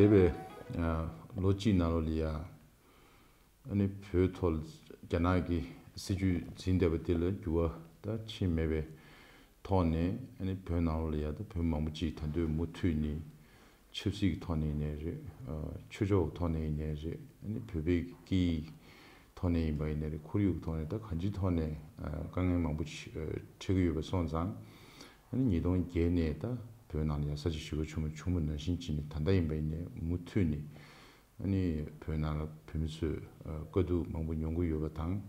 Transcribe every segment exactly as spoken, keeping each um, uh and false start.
འདས་པའི་ལོ་གཅིག་ནང་ལོགས་ལ་ཡ། ཨ་ནི་བོད་ཐོག་ལ་རྒྱ་ནག་གིས་སྲིད་ཇུས་འཛིན་བསྡད་པ་དེ་ལ་འགྱུར་བ་ད་ཕྱིན་མེད་པའི་ཐོག་ནས། ཨ་ནི་བོད་ནང་ལོགས་ལ་ཡ་ད་བོད་མང་པོ་ཅིག་ད་དུང་མུ་མཐུད་ནས་ཆབ་སྲིད་ཀྱི་ཐོག་ནས་ཡིན་ནའི་རེད། ཆོས་ཕྱོགས་ཀྱི་ཐོག་ནས་ཡིན་ནའི་རེད། ཨ་ནི་བོད་པའི་སྐད་ཡིག་ཐོག་ནས་ཡིན་པ་ཡིན་ནའི་རེད། ཁོར་ཡུག་ཐོག་ནས་ད་གང་ཅིའི་ཐོག་ནས་དཀའ་ངལ་མང་པོ་འཕྲད་ཀྱི་ཡོད་པ་སོང་ཙང་། ཨ་ནི་ཉིས་སྟོང་བརྒྱད་ནས་ད་བོད་ནང་ལ་ཡ་ས་བྱི་ཞི་རྒོལ་ཆེན་མོ་བྱུང་བ་ནང་བཞིན་བྱས་ནས། ད་ལྟ་ཡིན་པ་ཡིན་ནའི་མུ་མཐུད་ནས། ཨ་ནི་བོད་ནང་ལ་བོད་མི་ཚོས་དཀའ་སྡུག་མང་པོ་མྱོང་གི་ཡོད་པ་དང་།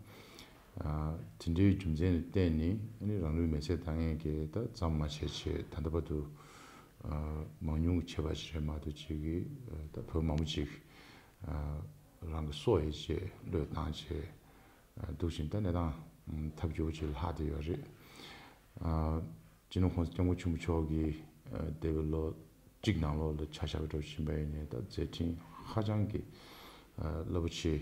དེ་འདྲའི་རྒྱུ་མཚན་ལ་བརྟེན་ནས། ཨ་ནི་རང་ལུས་མེར་སྲེག་བཏང་མཁན་གྱི་ད་ཙམ་མ་བྱས་བྱས། ད་ལྟ་བར་དུ་མང་ཉུང་གི་ཁྱད་པར་ཞིག་རེད་མ་གཏོགས། ཅིག་གིས་ད་བོད་མང་པོ་ཅིག་རང་གི་སྲོག་ཡི་ཆེད་བློས་བཏང་བྱས་འདུག་ཅིང་། ད་གནས་སྟངས་ཐབས་སྐྱོ་པོ་ཅིག་ལྷག་བསྡད་ཡོད་རེད། སྤྱི་ནོར་༸གོང་ས་༸སྐྱབས་མགོན་ཆེན་པོ་མཆོག་གིས་འདས་པའི་ལོ་གཅིག་ནང་ལོགས་ལ་ཆ་བཞག་པ་འདྲ་བོ་ཕྱིན་པ་ཡིན་ནའི་ད་མཛད་འཕྲིན་ཧ་ཅང་གི་རླབས་པོ་ཆེ་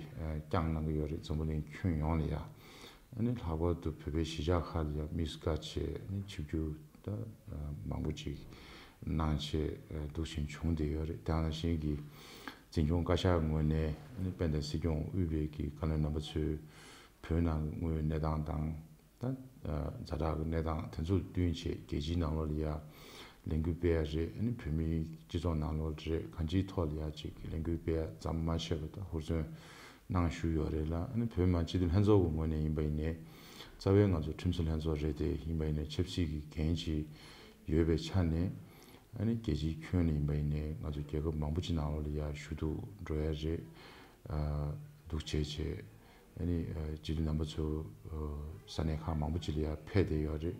བསྐྱངས་གནང་གི་ཡོད་རེད། འཛམ་བུ་གླིང་ཁྱོན་ཡོངས་ལ་ཡ། ཨ་ནི་ལྷག་པར་དུ་བོད་པའི་གཞིས་ཆགས་ཁག་ལ་ཡ་དམིགས་སུ་བཀར་བྱས། ཨ་ནི་ཆིབས་བསྒྱུར་ད་མང་པོ་ཅིག་གནང་བྱས་འདུག་ཅིང་བྱུང་བསྡད་ཡོད་རེད། དེ་ནང་བཞིན་གྱི་འཛིན་སྐྱོང་བཀའ་ཤག་ངོས་ནས། ཨ་ནི་དཔལ་ལྡན་སྲིད་སྐྱོང་དབུས་པའི་གི་བཀའ་བློན་རྣམ་པ་ཚོས་བོད་ནང་གི་དངོས་ཡོད་གནས་སྟངས་དང་། ད་ཛ་དྲག་གི་གནས་སྟངས་དེ་ཚོ་བསྟུན་བྱས། རྒྱལ་སྤྱིའི་ནང་ལོགས་ལ་ཡ་ལས་འགུལ་སྤེལ་ཡ་རེད། ཨ་ནི་བོད་མིའི་སྤྱི་ཚོགས་ནང་ལོགས་རེད། གང་ཅིའི་ཐོག་ལ་ཡ་ཅིག་ལས་འགུལ་སྤེལ་ཡ་ཙམ་མ་བྱས་པ་ད་ཧུར་བརྩོན་གནང་བཞུགས་ཡོད་རེད་ལ། ཨ་ནི་བོད་མི་མང་སྤྱི་འཐུས་ལྷན་ཚོགས་ཀྱི་ངོས་ནས་ཡིན་པ་ཡིན་ནའི། རྩ་བའི་ང་ཚོ་ཁྲིམས་བཟོ་ལྷན་ཚོགས་རེད་དེ། ཡིན་པ་ཡིན་ནའི་ཆབ་སྲིད་ཀྱི་འགན་ཅིག་ཡོད་པའི་ཆ་ནས། ཨ་ནི་རྒྱལ་སྤྱིའི་ཁྱོན་ནས་ཡིན་པ་ཡིན་ནའི་ང་ཚོ་རྒྱལ་ཁབ་མང་པོ་ཅིག་ནང་ལོགས་ལ་ཡ་ཞུ་གཏུག་འགྲོ་ཡ་རེད། འདུག་བྱས་བྱས། ཨ་ནི་སྤྱི་འཐུས་རྣམ་པ་ཚོ་ས་གནས་ཁག་མང་པོ་ཅིག་ལ་ཡ་ཕེབས་བསྡད་ཡོད་རེད།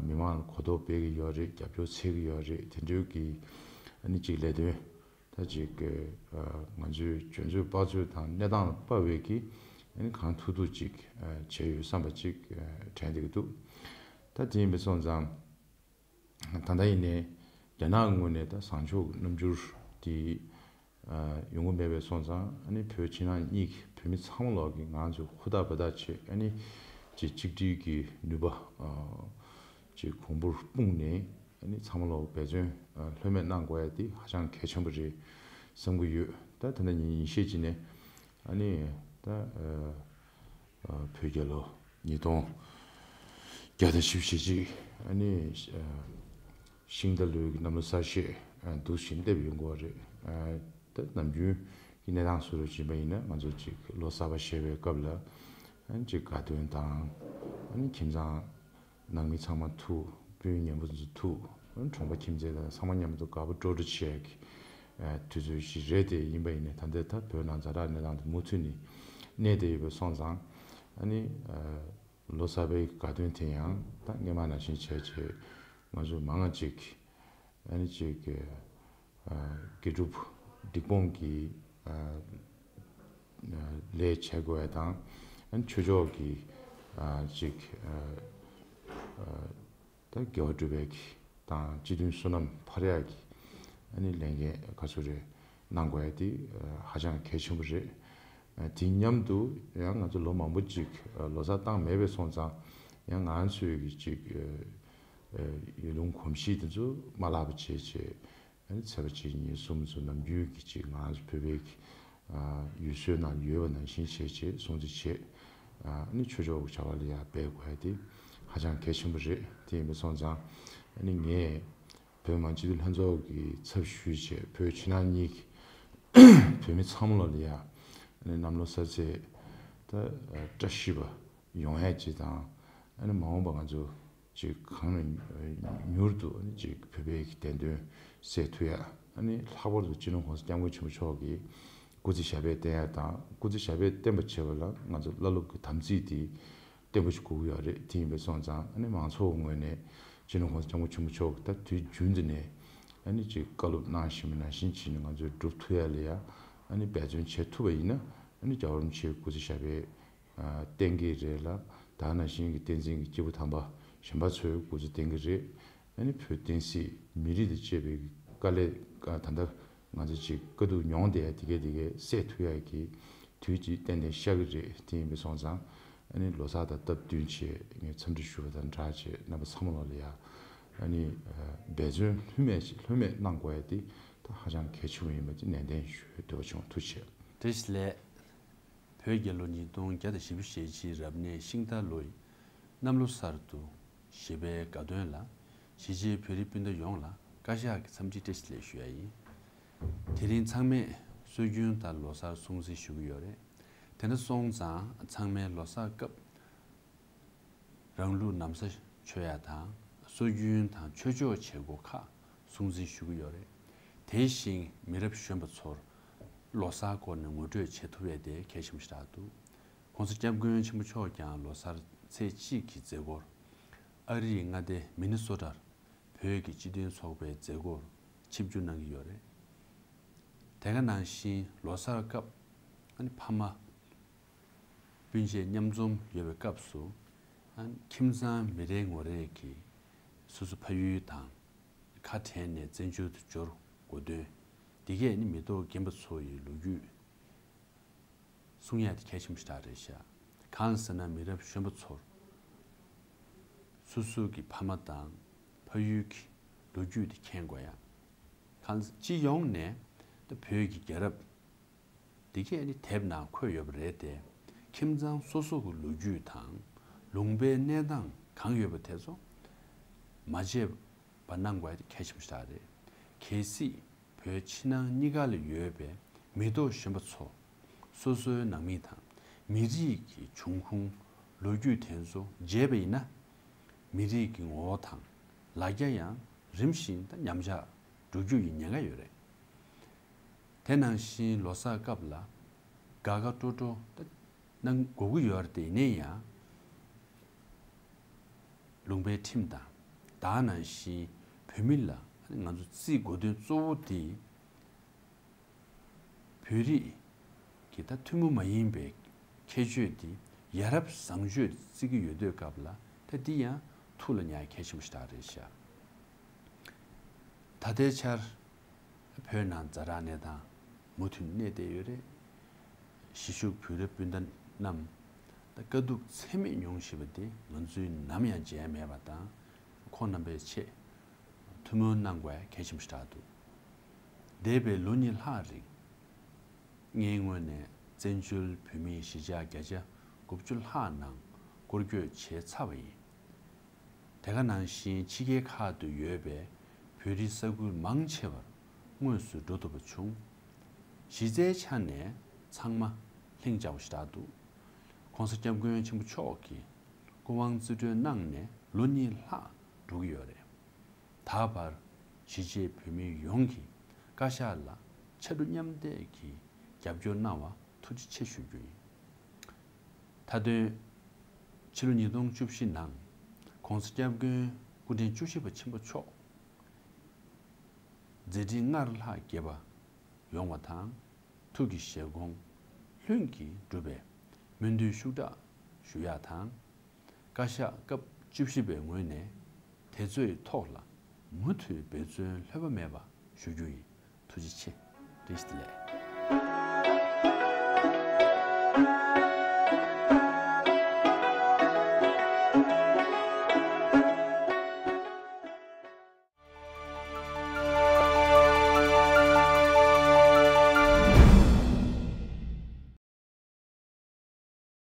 མི་མང་ལ་གོ་རྟོགས་སྤེལ་གྱི་ཡོད་རེད། རྒྱབ་སྐྱོར་འཚོལ་གྱི་ཡོད་རེད། དེ་འདྲའི་གི་ཨ་ནི་ཅིག་ལས་དོན་ད་ཅིག་ང་ཚོའི་འཇོན་ཚོད་དཔག་ཚོད་དང་གནས་སྟངས་ལ་དཔག་པའི་གི། ཨ་ནི་གང་ཐུབ་ཐུབ་ཅིག་བྱས་ཡོད་བསམ་པ་ཅིག་དྲན་བསྡད་ཀྱི་འདུག་ད་དེ་ཡིན་པ་སོང་ཙང་། ད་ལྟ་ཡིན་ནའི་རྒྱ་ནག་གི་ངོས་ནས་ད་བཟང་ཕྱོགས་ཀྱི་རྣམ་འགྱུར་དེ་ཡོང་གི་མེད་པའི་སོང་ཙང་། ཨ་ནི་བོད་ཕྱི་ནང་གཉིས་ཀྱི་བོད་མི་ཚང་མ་ལོག་གིས་ང་ཚོ་ཧུར་ཐག་འབད་ཐག་བྱས། ཨ་ནི་ཅིག་གཅིག་སྒྲིལ་གྱི་ནུས་པ་ཅིག་གོང་བུར་སྤུངས་ནས། ཨ་ནི་ཚང་མ་ལོག་འབད་བརྩོན་ལྷོད་མེད་གནང་དགོས་ཡ་དེ་ཧ་ཅང་གལ་ཆེན་པོ་རེད་བསམ་གྱི་ཡོད། ད་ད་ལྟ་ཉིན་ཉིན་ཤས་ཅིག་ནས། ཨ་ནི་ད་བོད་རྒྱལ་ལོ་ཉིས་སྟོང་བརྒྱ་དང་བཞི་བཅུ་ཞེ་གཅིག་ཨ་ནི་ཤིང་རྟ་ལོའི་གནམ་ལོ་གསར་བཞད་འདུག་བཞིན་སླེབས་ཡོང་གི་ཡོད་རེད། ད་ནམ་རྒྱུན་གྱི་གནས་སྟངས་བཟོ་འདྲ་ཅིག་ཡིན་པ་ཡིན་ན། ང་ཚོ་ཅིག་ལོ་གསར་པ་བཞད་པའི་སྐབས་ལ། ཨ་ནི་ཅིག་དགའ་སྟོན་དང་། ཨ་ནི་ཁྱིམ་ཚང་ནང་མི་ཚང་མ་ཐུག་སྤུན་ཉེ་པོ་ཚོ་ཐུག་གྲོང་པ་ཁྱིམ་མཚེས་དང་ཚང་མ་མཉམ་དུ་དགའ་པོ་སྤྲོ་སྤྲོ་བྱེད་ཀྱི་དུས་ཚོད་ཞིག་རེད་དེ། ཡིན་པ་ཡིན་ནའི་ད་ལྟའི་ད་བོད་ནང་ཛ་དྲག་གནས་སྟངས་དེ་མུ་མཐུད་ནས་གནས་བསྡད་ཡོད་པ་སོང་ཙང་། ཨ་ནི་ལོ་གསར་པའི་དགའ་སྟོན་དེ་ཡང་ད་སྔོན་མ་ནང་བཞིན་བྱས་བྱས། ང་ཚོ་མང་ང་ཅིག་ཨ་ནི་ཅིག་དགེ་སྒྲུབ་སྒྲིག་སྦོམ་གྱི་ལས་བྱེད་དགོས་ཡ་དང་། ཨ་ནི་ཆོས་ཕྱོགས་ཀྱི་ཅིག་ད་དགེ་བ་སྒྲུབ་པའི་གི་དང་། སྤྱི་མཐུན་བསོད་ནམས་འཕར་ཡག་གི་ཨ་ནི་ལས་འགན་ག་ཚོད་རེ་གནང་དགོས་ཡ་དེ་ཧ་ཅང་གལ་ཆེན་པོ་རེད། དེ་མཉམ་དུ་ཡང་ང་ཚོ་ལོ་མང་པོ་ཅིག་ལོ་གསར་བཏང་མེད་པའི་སོང་ཙང་། ཡང་ང་ཚོའི་གི་ཅིག་ཡུལ་ལུང་གོམས་གཤིས་དེ་ཚོ་མ་བརླག་པ་བྱས་བྱས། ཨ་ནི་ཚེས་པ་གཅིག་གཉིས་གསུམ་ཚོ་ནམ་རྒྱུན་གྱི་ཅིག་ང་ཚོ་བོད་པའི་གི་ཡུལ་སྲོལ་ནང་ཡོད་པ་ནང་བཞིན་བྱས་བྱས་སྲུང་བརྩི་བྱས། ཨ་ནི་ཆོས་ཕྱོགས་ཀྱི་བྱ་བ་ལ་ཡང་འབད་དགོས་ཡ་དེ་ཧ་ཅང་གལ་ཆེན་པོ་རེད། དེ་ཡིན་པ་སོང་ཙང་། ཨ་ནི་ངས་བོད་མི་མང་སྤྱི་འཐུས་ལྷན་ཚོགས་ཀྱི་ཚབ་ཞུས་བྱས། བོད་ཕྱི་ནང་གཉིས་ཀྱི་བོད་མི་ཚང་མ་ལོག་ལ་ཡ། ཨ་ནི་གནམ་ལོ་གསར་ཚེས་ད་བཀྲ་ཤིས་པ་ཡོང་ཡ་ཅིག་དང་། ཨ་ནི་མ་འོངས་པ་ང་ཚོ་ཅིག་གང་ལ་མྱུར་དུ་ཨ་ནི་ཅིག་བོད་པའི་གི་བདེན་དོན་གསལ་ཐུབ་ཡ། ཨ་ནི་ལྷག་པར་དུ་སྤྱི་ནོར་༸གོང་ས་༸སྐྱབས་མགོན་ཆེན་པོ་མཆོག་གིས་སྐུ་ཚེ་ཞབས་པད་བརྟན་ཡ་དང་། སྐུ་ཚེ་ཞབས་པད་བརྟན་པ་བྱེད་པ་ལ་ང་ཚོ་བླ་སློབ་ཀྱི་དམ་ཚིག་དེ་བརྟན་པོ་ཞིག་དགོས་ཀྱི་ཡོད་རེད། དེ་ཡིན་པ་སོང་ཙང་། ཨ་ནི་མང་ཚོགས་ངོས་ནས་སྤྱི་ནོར་༸གོང་ས་༸སྐྱབས་མགོན་ཆེན་པོ་མཆོག་གིས་ད་དུས་རྒྱུན་དུ་ནས་ཨ་ནི་ཅིག་བཀའ་སློབ་གནང་བཞིན་པ་ནང་བཞིན་བྱས་ནས་ང་ཚོས་སྒྲུབ་ཐུབ་ཡ་ལ་ཡ། ཨ་ནི་འབད་བརྩོན་བྱེད་ཐུབ་པ་ཡིན་ན། ཨ་ནི་རྒྱལ་བ་རིན་པོ་ཆེའི་སྐུ་ཚེ་ཞབས་པད་བརྟན་གྱི་རེད་ལ། ད་ནང་བཞིན་གྱི་བསྟན་འཛིན་གྱི་སྐྱེས་བུ་དམ་པ་གཞན་པ་ཚོའི་སྐུ་ཚེ་བརྟན་གྱི་རེད། ཨ་ནི་བོད་བསྟན་སྲིད་མི་རིགས་དང་བཅས་པའི་དཀའ་ལས། ད་ལྟ་ང་ཚོ་ཅིག་དཀའ་སྡུག་མྱོང་བསྡད་ཡ་དེ་གས་དེ་གས་སེལ་ཐུབ་ཡ་གི་དུས་ཅིག་ཏན་ཏན་ཤར་གྱི་རེད། དེ་ཡིན་པ་སོང་ཙང་། ཨ་ནི་ལོ་གསར་དང་སྟབས་བསྟུན་བྱས་ངས་འཚམས་འདྲི་ཞུ་བ་དང་སྦྲགས་བྱས། རྣམ་པ་ཚང་མ་ལོག་ལ་ཡ། ཨ་ནི་འབད་བརྩོན་ལྷོད་མེད་ལྷོད་མེད་གནང་དགོས་ཡ་དེ་ ད་ཧ་ཅང་གལ་ཆེན་པོ་ཡིན་པ་ཅིག་ནན་ཏན་ཞུ་འདོད་པ་བྱུང་། ཐུགས་རྗེ་ཆེ། བཀྲ་ཤིས་བདེ་ལེགས། བོད་རྒྱལ་ལོ་ཉིས་སྟོང་བརྒྱ་དང་བཞི་བཅུ་ཞེ་གཅིག་རབ་གནས་ཤིང་རྟ་ལོ་ཡི་གནམ་ལོ་གསར་དུ་བཞེས་པའི་དགའ་སྟོན་ལ་གཞིས་བྱེས་བོད་རིགས་སྤུན་ཟླ་ཡོངས་ལ་བཀའ་ཤག་གི་འཚམས་འདྲི་བཀྲ་ཤིས་བདེ་ལེགས་ཞུ་ཡ་ཡིན། དེ་རིང་ཚང་མས་སྲོལ་རྒྱུན་ལྟར་ལོ་གསར་སྲུང་བརྩི་ཞུ་གི་ཡོད་རེད། དེ་འདྲ་སོང་ཙང་ཚང་མས་ལོ་གསར་སྐབས་རང་ལུགས་ན་བཟའ་མཆོད་ཡ་དང་སྲོལ་རྒྱུན་དང་ཆོས་ཕྱོགས་བྱེད་སྒོ་ཁག་སྲུང་བརྩི་ཞུ་གི་ཡོད་རེད། དེ་བཞིན་མི་རབས་གཞོན་པ་ཚོར་ལོ་གསར་སྐོར་ནས་ངོ་སྤྲོད་བྱེད་ཐུབ་ཡས་དེ་གལ་ཆེན་པོ་ཞིག་རེད་འདུག། ༸གོང་ས་༸སྐྱབས་མགོན་ཆེན་པོ་མཆོག་ཀྱང་ལོ་གསར་ཚེས་གཅིག་གི་མཛད་སྒོར་ཨ་རིའི་མངའ་སྡེ་མི་ནི་སོ་ཊར་བོད་ཀྱི་སྤྱི་མཐུན་ཚོགས་པའི་མཛད་སྒོར་ཆིབས་བསྒྱུར་གནང་གི་ཡོད་རེད། དེ་ག་ནང་བཞིན་ལོ་གསར་སྐབས་ཨ་ནི་ཕ་མ་སྤུན་མཆེད་མཉམ་འཛོམས་ཡོད་པའི་སྐབས་སུ་ཨ་ནི་ཁྱིམ་ཚང་མི་རེ་ངོ་རེ་གིས་སོ་སོ་ཕ་ཡུལ་དང་ཁ་བྲལ་ནས་བཙན་བྱོལ་དུ་འབྱོར་དགོས་དོན་འདི་གས་ནི་མི་ཐོག་རྒན་པ་ཚོ་ཡི་ལོ་རྒྱུས་གསུང་ཡ་དེ་གལ་ཆེན་པོ་ཞིག་རེད་ཤག། གང་ཟེར་ན་མི་རབས་གཞོན་པ་ཚོར་སོ་སོ་གི་ཕ་མ་དང་ཕ་ཡུལ་གྱི་ལོ་རྒྱུས་དེ་མཁྱེན་དགོས་ཡ། གང་ཟེར་སྤྱི་ཡོངས་ནས་ད་བོད་ཀྱི་རྒྱལ་རབས་འདི་གས་ནི་དེབ་ནང་འཁོད་ཡོད་པ་རེད་དེ། ཁྱིམ་ཚང་སོ་སོ་གི་ལོ་རྒྱུས་དང་ལུང་པའི་གནས་སྟངས་གང་ཡོད་པ་དེ་ཚོ་མ་བརྗེད་པ་གནང་དགོས་ཡ་དེ་གལ་ཆེན་པོ་ཞིག་རེད། གལ་སྲིད་བོད་ཕྱི་ནང་གཉིས་ཀ་ལ་ཡོད་པའི་མི་ཐོག་གཞོན་པ་ཚོ་སོ་སོའི་ནང་མི་དང་མི་རིགས་ཀྱི་འབྱུང་ཁུངས་ལོ་རྒྱུས་དེ་ཚོ་བརྗེད་པ་ཡིན་ན། མི་རིགས་ཀྱི་ངོ་བོ་དང་ལ་རྒྱ་ཡང་རིམ་བཞིན་ད་ཉམས་ཆག་འགྲོ་རྒྱུ་ཡི་ཉེན་ཁ་ཡོད་རེད། དེ་ནང་བཞིན་ལོ་གསར་སྐབས་ལ་དགའ་དགའ་སྤྲོ་སྤྲོ་ད་གནང་དགོས་ཀྱི་ཡོད་རེད་དེ། ཡིན་ན་ཡང་ལུང་པའི་ཁྲིམས་དང་ད་ནང་བཞིན་བོད་མི་ལ་ང་ཚོ་བརྩི་དགོས་དོན་གཙོ་བོ་དེ་བོད་རིགས་ཀྱི་ད་ཐུན་མོང་མ་ཡིན་པའི་ཁྱད་ཆོས་དེ་ཡ་རབས་བཟང་སྤྱོད་བརྩི་གི་ཡོད་དུས་སྐབས་ལ་ད་འདི་ཡང་ཐུགས་ལ་ཉར་གལ་ཆེན་པོ་ཞིག་རེད་ཤག། ད་ལྟའི་ཆར་བོད་ནང་ཛ་དྲག་གནས་སྟངས་མུ་མཐུད་གནས་བསྡད་ཡོད་རེད། གཞིས་བཞུགས་བོད་རིགས་སྤུན་ཟླ་རྣམས་ད་དཀའ་སྡུག་ཚད་མེད་མྱོང་བཞིན་པ་དེ་ང་ཚོས་ནམ་ཡང་བརྗེད་ཡ་མེད་པ་དང་། ཁོང་རྣམ་པའི་ཆེད་ཐུགས་སྨོན་གནང་དགོས་ཡ་གལ་ཆེན་པོ་ཞིག་རེད་འདུག། འདས་པའི་ལོ་གཉིས་ལྷག་རིང་ངའི་ངོས་ནས་བཙན་བྱོལ་བོད་མིའི་གཞིས་ཆགས་བརྒྱ་ཆ་དགུ་བཅུ་ལྷག་ནང་སྐོར་སྐྱོད་བྱས་ཚར་བ་ཡིན། དེ་ག་ནང་བཞིན་ཕྱི་རྒྱལ་ཁག་ཏུ་ཡོད་པའི་བོད་རིགས་ས་ཁུལ་མང་ཆེ་བར་དངོས་སུ་འགྲོ་ཐུབ་པ་བྱུང་། གཞི་རྩའི་ཆ་ནས་ཚང་མ་ལྷིང་འཇགས་པོ་ཞེ་དྲག་འདུག། ༸གོང་ས་༸སྐྱབས་མགོན་ཆེན་པོ་མཆོག་གིས་སྐུ་དབང་རྩིས་སྤྲོད་གནང་ནས་ལོ་གཉིས་ལྷག་འགྲོ་གི་ཡོད་རེད། ད་བར་གཞིས་བྱེས་བོད་མི་ཡོངས་ཀྱིས་བཀའ་ཤག་ལ་ཕྱར་གྲུ་མཉམ་འདེགས་ཀྱིས་རྒྱབ་སྐྱོར་གནང་བ་ཐུགས་རྗེ་ཆེ་ཞུ་རྒྱུ་ཡིན། མཐའ་དོན། ཕྱི་ལོ་ཉིས་སྟོང་བཅུ་བཞི་ནང་༸གོང་ས་༸སྐྱབས་མགོན་སྐུ་ཕྲེང་བཅུ་བཞི་པ་ཆེན་པོ་མཆོག་མཛད་འཕྲིན་སྔར་ལྷག་རྒྱས་པ་ཡོང་བ་དང་། ཐུགས་ཀྱི་བཞེད་དགོངས་ལྷུན་གྱིས་གྲུབ་པའི་སྨོན་འདུན་ཤུགས་དྲག་ཞུ་ཡག་དང་། བཀའ་ཤག་སྐབས་བཅུ་བཞི་པའི་ངོས་ནས་དེ་ཚོའི་ཐོག་ལ་མུ་མཐུད་འབད་བརྩོན་ལྷོད་པ་མེད་པ་ཞུ་རྒྱུ་ཡིན། ཐུགས་རྗེ་ཆེ། བཀྲ་ཤིས་བདེ་ལེགས།